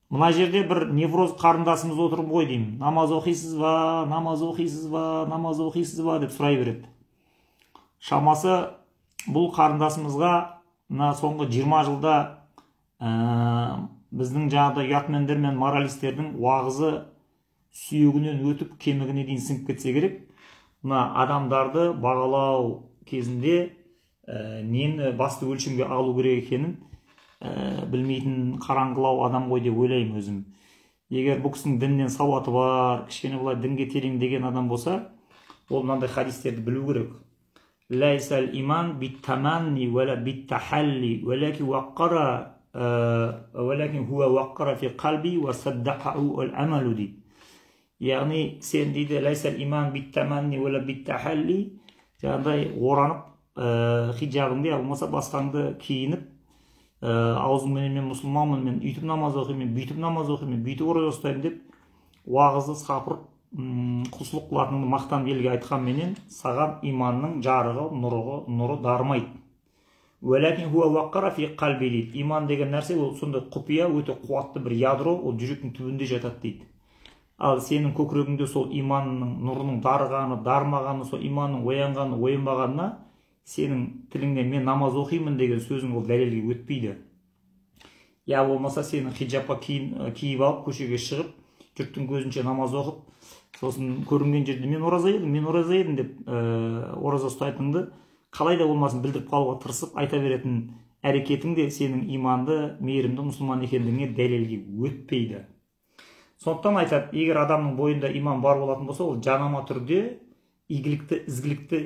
Мына жерде бір невроз қарындасымыз отыр ғой деймін. Намаз оқисыз ба, намаз оқисыз ба, намаз оқисыз ба деп сұрай береді. Шамасы бұл қарындасымызға мына соңғы 20 жылда біздің жаңағыдай ұятмендер мен моралистердің уағызы сүйегінен өтіп кемігіне дейін сіңіп кетсе керек. Мына адамдарды бағалау кезінде нені басты өлшемге алу керек екенін білмейтін қараңғылау адам ғой деп ойлаймын өзім. Егер бұл кісінің діннен сауаты бар, кішкене былай дінге тереңдеген адам болса, ол мынандай хадистерді білу керек. Ләйсәл иман биттаманни уәлә биттахалли, уәләки уаққара, уәләкин хуа уаққара фи қалби уә саддақаху әл амалу дейді. Яғни сен дейді, ләйсәл иман биттаманни уәлә биттахалли, жаңағыдай оранып, хиджабыңды я болмаса басқаңды киініп, аузыңменен мен мұсылманмын, мен үйтіп намаз оқимын, мен бүйтіп намаз оқимын, мен бүйтіп ораза ұстаймын деп уағызды сапырып, құлшылық қылатыныңды мақтанып елге айтқанменен саған иманның жарығы, нұры дарымайды. Уәләкин хуа уаққара фи қалби дейді. Иман деген нәрсе ол сондай құпия, өте қуатты бір ядро, ол жүректің түбінде жатады дейді. Ал сенің көкірегіңде сол иманның нұрының дарығаны, дарымағаны, сол иманның оянғаны, оянбағанына сенің тіліңнен мен намаз оқимын деген сөзің ол дәлелге өтпейді. Я болмаса сенің хиджабқа киіп алып көшеге шығып, жұрттың көзінше намаз оқып, сосын көрінген жерде мен ораза едім, мен ораза едім деп ораза ұстайтыныңды қалай да болмасын білдіріп қалуға тырысып айта беретін әрекетің де сенің иманды, мейірімді мұсылман екендігіңе дәлелге өтпейді. Сондықтан айтады, егер адамның бойында иман бар болатын болса, ол жанама түрде игілікті, ізгілікті,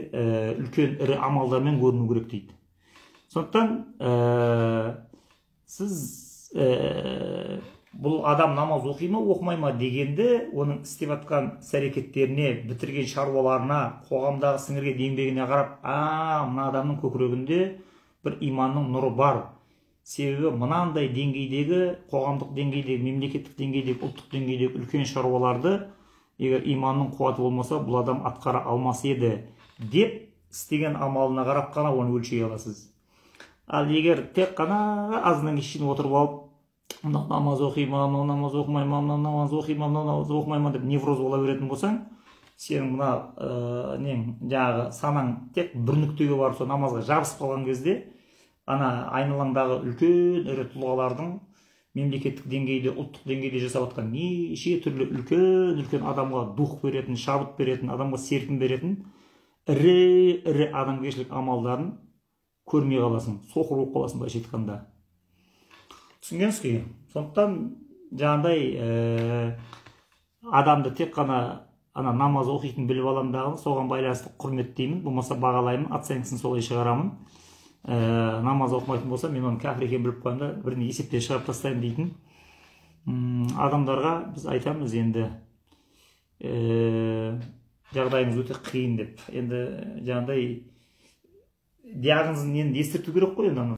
үлкен ірі амалдармен көріну керек дейді. Сондықтан сіз бұл адам намаз оқи ма, оқымай ма дегенді оның істеп жатқан іс-әрекеттеріне, бітірген шаруаларына, қоғамдағы сіңірген еңбегіне қарап, мына адамның көкірегінде бір иманның нұры бар. Себебі мынандай деңгейдегі, қоғамдық деңгейдегі, мемлекеттік деңгейдегі, ұлттық деңгейдегі үлкен шаруаларды егер иманның қуаты болмаса, бұл адам атқара алмас еді деп істеген амалына қарап қана оны өлшей аласыз. Ал егер тек қана азаннан кешке шейін отырып алып, мынау намаз оқи ма, мынау намаз оқымай ма, мынау намаз оқи ма, мынау намаз оқымай ма деп невроз бола беретін болсаң, сенің мына нең жаңағы санаң тек бір нүктеге барып сол намазға жабысып қалған кезде, ана айналаңдағы үлкен ірі тұлғалардың мемлекеттік деңгейде, ұлттық деңгейде жасап жатқан неше түрлі үлкен-үлкен адамға дух беретін, шабыт беретін, адамға серпін беретін ірі-ірі адамгершілік амалдарын көрмей қаласың, соқыр болып қаласың былайша айтқанда. Түсінгенсіз ге? Сондықтан жаңағыдай адамды тек қана ана намаз оқитын біліп аламын дағы, соған байланысты құрметтеймін, болмаса бағалаймын, оценкасын солай шығарамын. Намаз оқымайтын болса, мен оның кәпір екенін біліп қоямын да, бірден есептен шығарып тастаймын дейтін адамдарға біз айтамыз енді, жағдайыңыз өте қиын деп. Енді жаңағыдай диагнозын енді естірту керек қой енді ана.